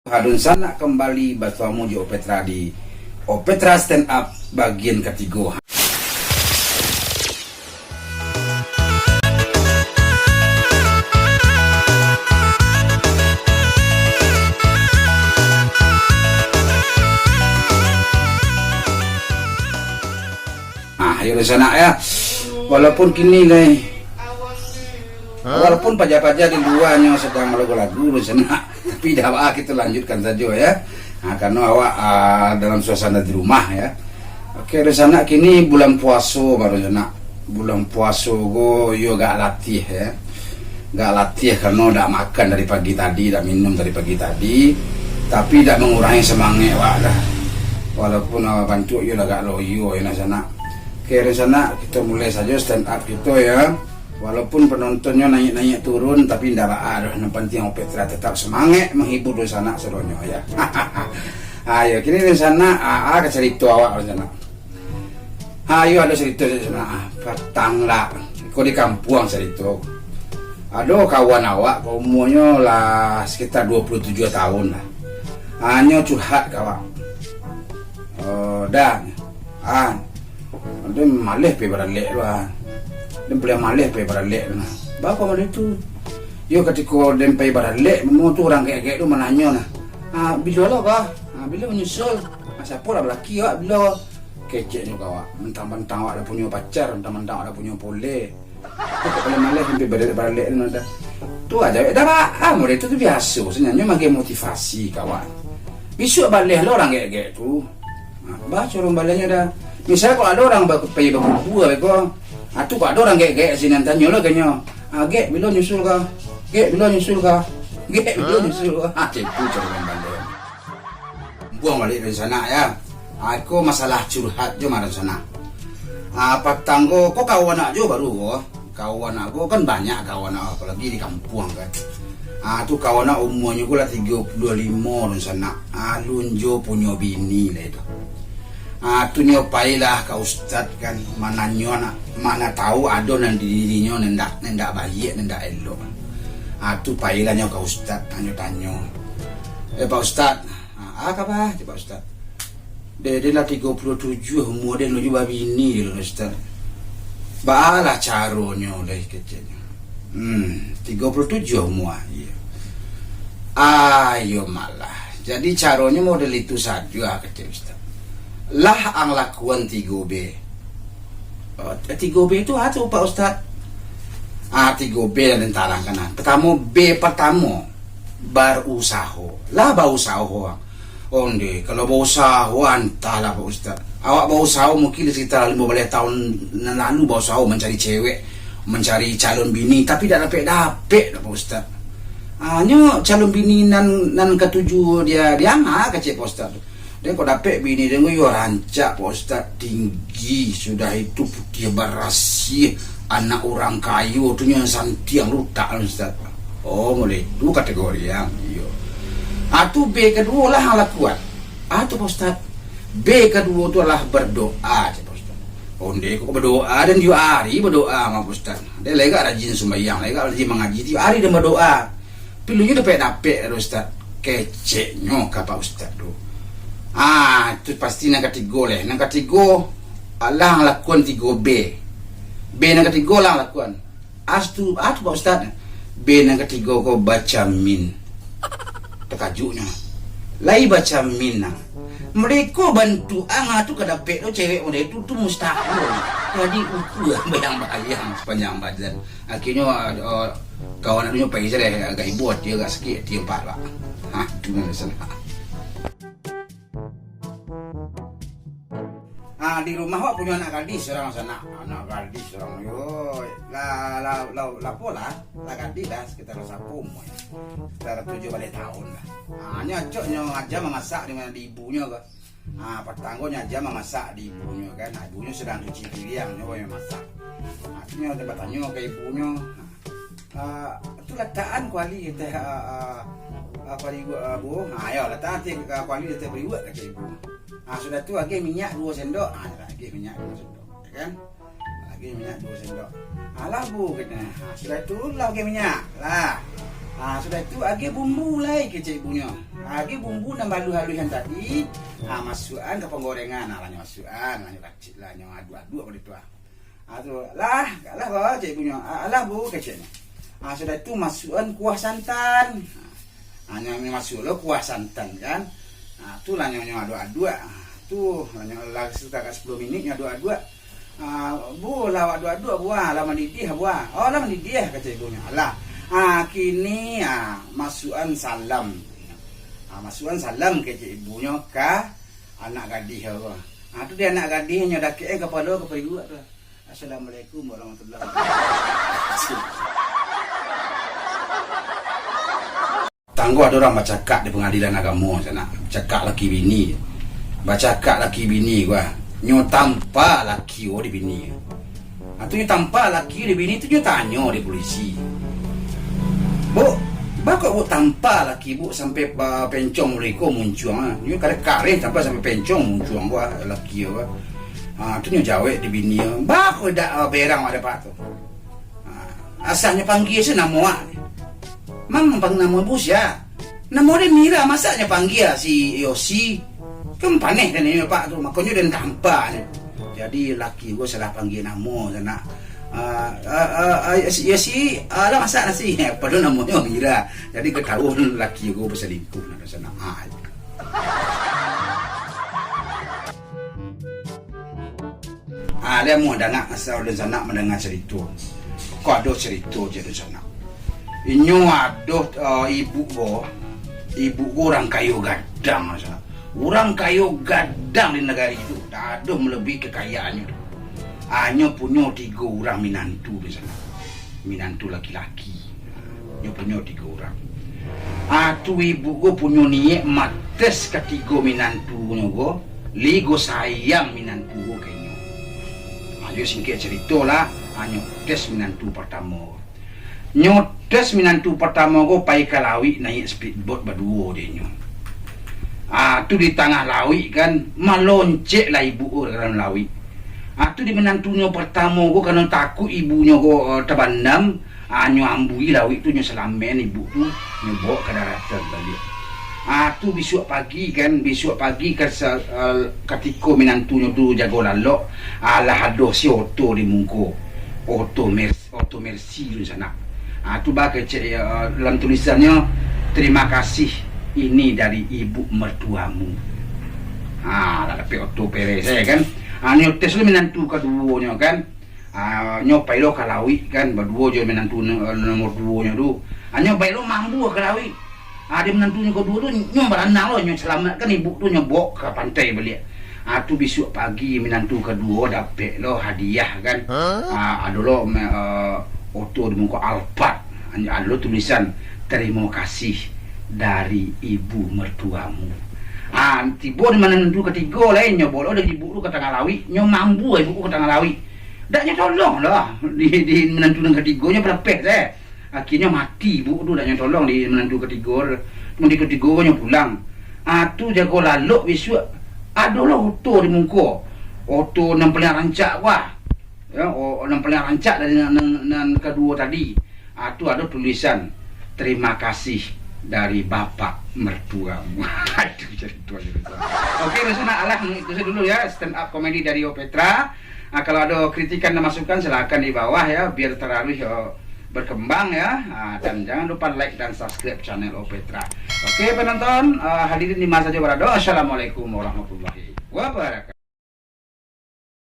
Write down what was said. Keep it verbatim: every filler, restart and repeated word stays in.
Dunsanak kambali basamo jo Opetra di Opetra Stand Up bagian katigo. Ah, yo, dunsanak, ya. Walaupun kini, lai, walaupun paja-paja di lua nyo sadang malagu-lagu, dunsanak, tapi dah baa kito lanjutkan sajo, ya. Ah, karano awak, ah, dalam suasana di rumah, ya. Oke, dunsanak, kini bulan puaso baru, dunsanak. Bulan puaso ko, yo, agak latih, ya. Agak latih karano dak makan dari pagi tadi, dak minum dari pagi tadi. Tapi dak mangurangi samangek awak dah. Walaupun awak bantuak yo lah agak loyo, yo, dunsanak. Oke, dunsanak, kito mulai sajo stand up kito, ya. Walaupun panontonnyo naiak-naiak turun, tapi ndak baa doh. Nan pantiang Opetra tetap samangek manghibur dunsanak sadonyo, ya. Ayo, kini dunsanak, ah, ah, ka carito awak, dunsanak. Ha, iyo, ado carito, dunsanak. Ah, patang lah. Ko di kampuang carito. Ado kawan awak, ko umuanyo lah sekitar dua puluh tujuah tahun lah. Ha, nyo curhat ka awak. Oh, dah. Ah, den maleh pai baralek tu, ah. Den paliang maleh pai baralek tu, nah. Baa kok model tu? Yo, katiko den pai baralek, mamo tu urang gaek-gaek tu mananyo, nah. Ah, bilo lo kah? Ah, bilo manyusul? Ah, siapo lah balaki awak, bilo? Keceknyo ka awak. Mentang-mentang awak lah punyo pacar, mentang-mentang awak lah punyo pole. Kok paliang maleh sampai baralek-baralek tu, nah, dah. Tu aja, dah, Pak. Ah, model tu, tu biaso. Sabananyo magai motivasi ka awak. Bisuak baleh lo urang gaek-gaek tu. Ah, baa caro balehnyo dah. Misal kok ado urang ba-, pai bakubua beko. Ah, tu kok ado urang gaek-gaek sinan, tanyo lo ka inyo. Ah, "Gek, bilo nyusul kah? Gek, bilo nyusul kah? Gek, bilo nyusul kah?" Ah, cako tu caro urang baleh. Buang baliak dunsanak, ya. Ah, ko masalah curhat jo mah dunsanak. Ah, patang ko, ko kawan awak jo baru ko. Kawan awak ko kan banyak kawan awak, apolai di kampuang kan. Ah, tu kawan awak umuanyo ko lah tigo puluah limo dunsanak. Ah, alun jo punyo bini lai tu. Ah, tu nyo pailah ka ustad kan, mananyo nak, mana tahu ado nan di dirinyo nan ndak, nan ndak baiak, nan ndak elok. Ah, tu pailah nyo ka ustad, tanyo-tanyo. "Eh, Pak Ustad, ah, ah, kaba?" cek Pak Ustad. "Deh, den lah tigo puluah tujuah umua den, alun jo babini den, Ustad. Baa lah caronyo lai?" keceknyo. "Hmm, tigo puluah tujuah umua, iyo." "Ayo malah. Jadi caronyo model itu sajo, ah," kecek Ustad. "Lah ang lakuan tigo B." "Oh, tigo B itu apo tu, Pak Ustad?" "Ah, tigo B lah den tarangkan, ah. Pertamo, B pertamo, barusaho." "Lah bausaho, ah?" "Onde, kalau bausaho, antahlah, Pak Ustad. Awak bausaho mungkin sekitar limo baleh tahun nan lalu, bausaho mancari cewek, mancari calon bini, tapi dak dapek-dapek doh, Pak Ustad. Hanyo calon bini nan, nan katuju dia, dia angah," kecek Pak Ustad tu. "Den kok dapek bini den ko, iyo rancak, Pak Ustad, tinggi, sudah itu putiah barasiah, anak urang kayo tu nyo santiang lutak, Ustad." "Oh, mulai tu kategori ang." "Iyo." "Ah, tu B kaduo lah ang lakuan." "Ah, tu, Pak Ustad." "B kaduo tu lah berdoa," cek Pak Ustad. "Onde kok berdoa, den tiok ari berdoa mah, Pak Ustad. Den lai gak rajin sumbayang, lai gak rajin mangaji, tiok ari den berdoa. Pilunyo dapek-dapek, Ustad." Keceknyo ka Pak Ustad tu. "Ah, tu pasti nan katigo leh. Nan katigo, alah ang lakuan tigo B. B nan katigo lah ang lakuan." "Astu, ah, tu, Pak Ustad?" "B nan katigo ko bacamin." Takajuknyo. "Lai bacamin, nah. Mereka bantu ang tu ka dapek tu cewek model tu, tu mustahil. Jadi ukur bayang-bayang sepanjang badan." Akhirnyo, ah, kawan awak tu nyo pai sajo, agak ibo ati, agak sakik ati, Pak, lah. Ha, tu nan salah. Ah, di rumah awak punyo anak gadis surang sanak. Anak gadis surang, yo. Lah, lah, lah, lah, apo lah? Lah gadis lah, sekitar sapo umua. Sekitar tujuah baleh tahun lah. Ah, nyo acoknyo aja mamasak di, di ibunyo ko. Ah, patang ko nyo aja mamasak di ibunyo kan. Ah, ibunyo sadang cuci piriang, nyo mamasak. Ah, tu nyo batanyo ka ibunyo. Ah, "Tu latakan kuali di ateh, ah, ah, ah, kuali, ah, bu." "Ha, yo, latakan ateh, ah, kuali di ateh pariuak," kecek ibu. "Ah, sudah tu agiah minyak duo sendok." Ah, agiah minyak duo sendok, yo kan? Agiah minyak duo sendok. "Alah, Bu," katonyo. "Ha, sudah tu lah agiah minyak. Lah. Ah, sudah itu, agiah bumbu lai kecek ibunyo. Agiah bumbu nan baluih-aluihan tadi, ah, masuakan ka panggorengan. Ah, lah nyo masuakan, lah nyo racik, lah nyo aduk-aduk pado tu, ah. Ah, tu, "Lah, lah, Bo," kecek ibunyo. "Ah, alah, Bu," keceknyo. Ah, sudah itu, masuakan kuah santan. Ah, nyo masuak lo kuah santan, kan. Ah, tu lah nyo, nyo aduk-aduk. Ah, tu lah nyo, lah, satakat sapuluah minik nyo aduk-aduk. Ah, "Bu, lah awak aduk-aduk, Bu, ah, lah mandidiah, Bu, ah." "Oh, lah mandidiah," kecek ibunyo. "Alah, ah, kini, ah, masuakan salam." Ah, masuakan salam kecek ibunyo ka anak gadih tu. Ah, tu di anak gadih nyo dakek, eh, kapalo ka pairuak tu. "Assalamualaikum warahmatullahi wabarakatuh." Tangguah ado urang bacakak di pangadilan agamo sanak, bacakak laki bini. Bacakak laki bini ko, nyo tampa laki ko di bini. Ah, tu nyo tampa laki di bini tu, nyo tanyo di polisi, "Bu, baa kok Bu tampa laki Bu sampai, ah, pencong mulai ko muncuang, ah? Nyo kareh-kareh tampa sampai pencong muncuang ko, ah, laki ko, ah." Ah, tu nyo jawek di bini, "Baa kok indak, ah, berang awak dapek tu?" Ah, "Asa nyo panggia se namo awak." "Mang pang namo ibu sia?" "Namo den Mira, masa nyo panggia si Yosi? Kan paneh den nyo pak tu, makonyo den tampa nyo." Jadi laki ko salah panggia namo sanak. Ah, ah, ah, ah, Yosi, Yosi, ah, lah masak nasi. Padahal namonyo Mira. Jadi katahuan laki ko basalingkuh, nah, sanak. Ah. Ah, lai amuah dangak asa dunsanak mandanga carito. Ko ado carito je dunsanak. Inyo ado, eh, ibu ko, ibu ko urang kayo gadang dunsanak. Urang kayo gadang di nagari tu, dak ado malebihi kakayaannyo tu. Ah, nyo punyo tigo urang minantu dunsanak. Minantu laki-laki. Nyo punyo tigo urang. Ah, tu ibu ko punyo niaik mates katigo minantunyo ko, lai ko sayang minantu ko ka inyo. Ah, yo singkek carito lah, ah, nyo tes minantu partamo ko. Nyo tes minantu partamo ko pai ka lauik naiak speedboat baduo jo inyo. Ah, tu di tangah lauik kan, maloncek lah ibu ko ka dalam lauik. Ah, tu di minantunyo partamo ko, karano takuik ibunyo ko, eh, tabandam, ah, nyo ambui lauik tu, nyo salamekan ibu tu, nyo bawok ka daratan baliak. Ah, tu bisuak pagi kan, bisuak pagi ka sa-, eh, katiko minantunyo tu jago lalok, ah, lah ado si oto di muko. Oto Mer-, oto Mercy tu sanak. Ah, tu baa kecek, eh, dalam tulisannyo, "Terima kasih, ini dari ibu mertuamu." Ah, lah dapek oto Perez, eh, kan. Ah, nyo tes lo minantu kaduonyo kan. Ah, nyo pai lo ka lauik kan, baduo jo minantu no-, nomor duonyo tu. Ah, nyo pai lo mambua ka lauik. Ah, di minantunyo kaduo tu, nyo baranang lo, nyo salamatkan ibu tu, nyo bawok ka pantai baliak. Ah, tu bisuak pagi minantu kaduo dapek lo hadiah kan. Ah, ado lo me-, eh, oto di muko Alphard. Ado lo tulisan, "Terima kasih dari ibu mertuamu." Ah, tibo di minantu katigo lai, nyo bawok lo dari ibu tu ka tangah lauik, nyo mambua ibu tu ka tangah lauik. Dak nyo tolong lah di, di minantu nan katigo, nyo palepeh se. Akhirnyo mati ibu tu, dak nyo tolong di minantu katigo. Minantu katigo nyo pulang. Ah, tu jago lalok bisuak, ado lo oto di muko. Oto nan paliang rancak ko ah. Yo, o-, nan paliang rancak dari nan, nan, nan kaduo tadi. Ah, tu ado tulisan, "Terima kasih dari bapak mertuamu." Aduh, carito, carito. Oke, dunsanak, alah, itu saja dulu ya, stand up comedy dari Opetra. Ah, kalau ada kritikan dan masukan, silakan di bawah ya, biar tararuih, eh, berkembang ya. Ah, dan jangan lupa like dan subscribe channel Opetra. Oke, penonton, eh, hadirin di mana saja berada, Assalamualaikum warahmatullahi wabarakatuh.